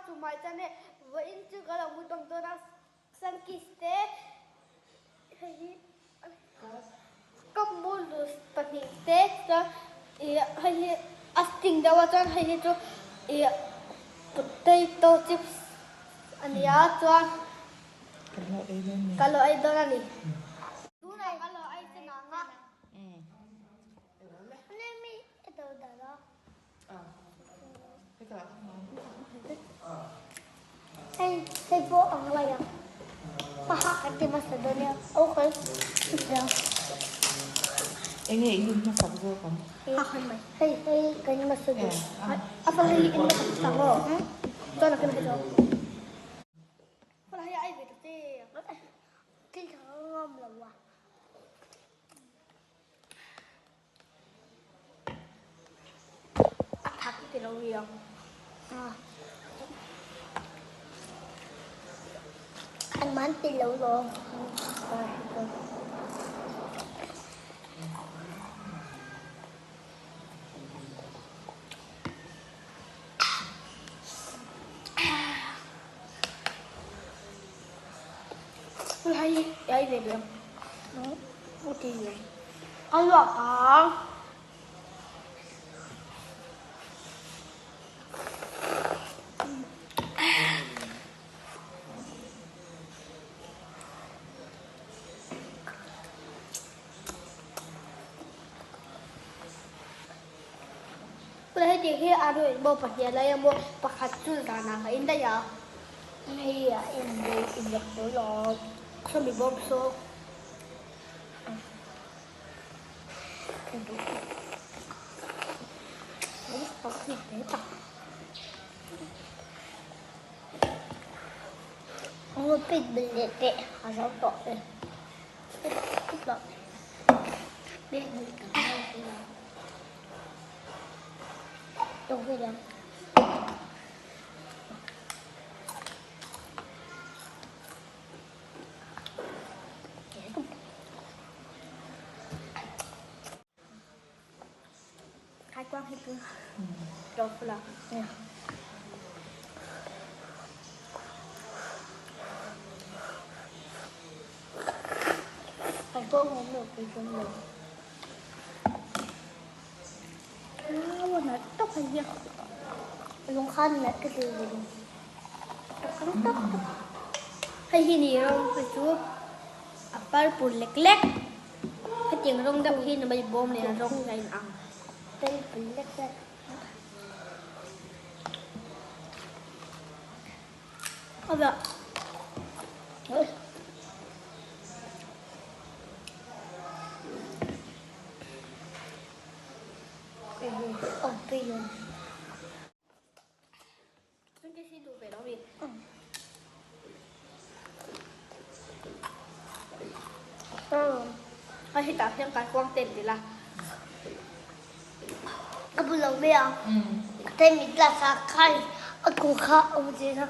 Welcome to my channel. Vawiin chu ka lo mu tawng dawn a, Sunkist te hei hi cup noodles pahnih te chuan ih hei hi a sting deuh a chuan hei hi chu ih potato chips a ni a chuan ka lo ei dawn a ni. Tunah ka lo ei che nang a. Hei hei pawh ang lai ang paha kan ti hmasa dawn nia okay Enge i in hmasak zawk ang? Hei hei kan hmasa dawn A fa hei in hmasak hmasak aw chuan a ken hei chu. Hei ai ve ta che. Thil tha ka ngam lo a. A thak ti lo riau. An man ti lo lo. Hei ai ve liam. A luak ang. Heti hi a ruih maw pahnih a lai a maw pakhat chu zanah ka in daih a. Hei a in rei in lek dawn lo. Sawmi bawm saw. Kaikuang hi chu ro ful a. Kaikuang awm lo pui dawn lo. Nat tak a nia. Lungkhan nat ka ti ve lo. Hei hi ni rawng hi chu a purple lek lek. Hetiang rawng deuh hi namai bawm leh a rawng a inang. Purple lek lek. Ava. Awm pui lo. Hei hetah hian kaikuang te an ti la. Ka bu lo mai a. Temi class ah khan a kawr kha a awm zel a.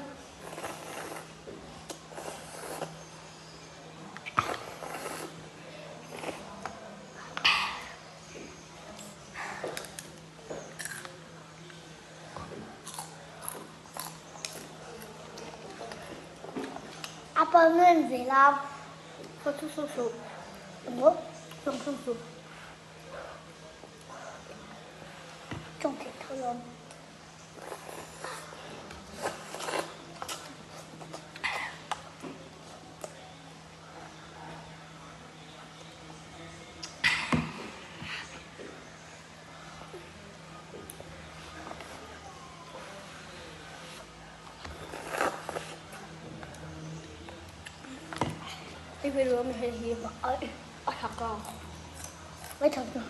A pa ngen zel a. Khaw chu su suh. Emaw? Sawng sawng suh. Tawng theih tho lawm. Hei hi a thak a. Mai thak a.